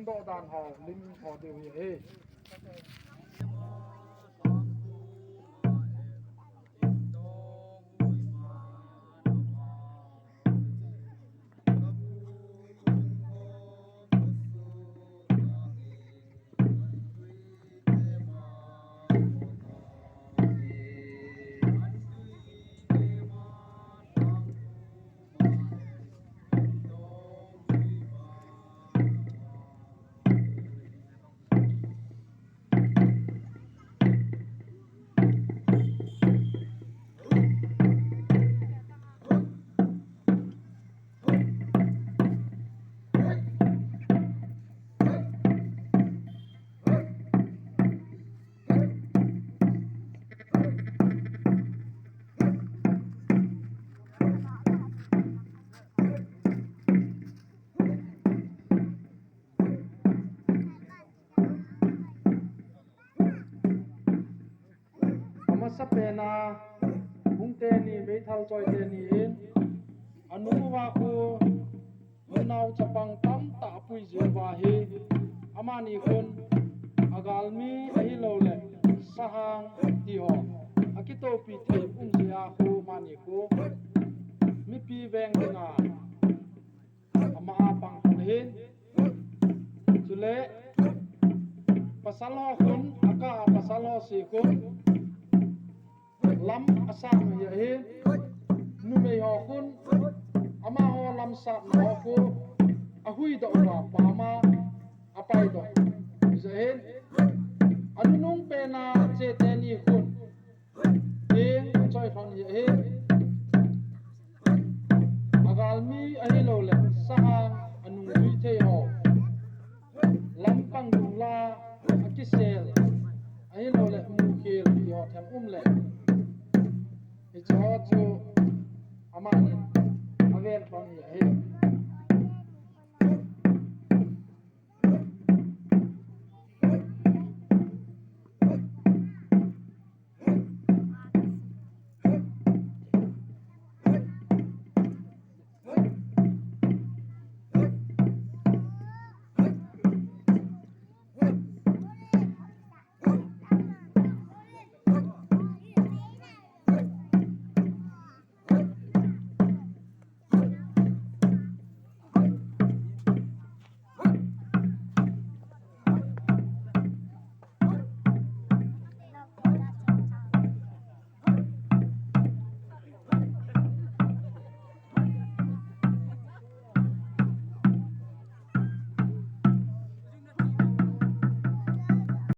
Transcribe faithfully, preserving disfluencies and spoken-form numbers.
Doh dan ho lim ho diu hi ahi. Amasa pena, hung teni, meithal choi teni in, anu uva khu, unau chapang tamtah apui jeh uva hi, amani khun, agalmi ahilouleh, sahang tiho, akitopi thei um jeh a khu, amani khu, mipi veng dinga, ama a pang khun ahin. Chule, pasal ho khun, aka a pasal ho si khun, lam asat u hi ahin. Numei ho khun, amaho lam satna ho khu, ahuidoh uva, pama, apaidoh. Hi ahin. Anunung pena che teni khun, Ding choi lhon hi ahi. Agalmi ahilouleh, sahang anungjui thei ho. Lampang dungla, akisel. Ahilouleh, mukhel, ti ho them um le. Hiche ho chu, amanin, aven lhon hi ahi.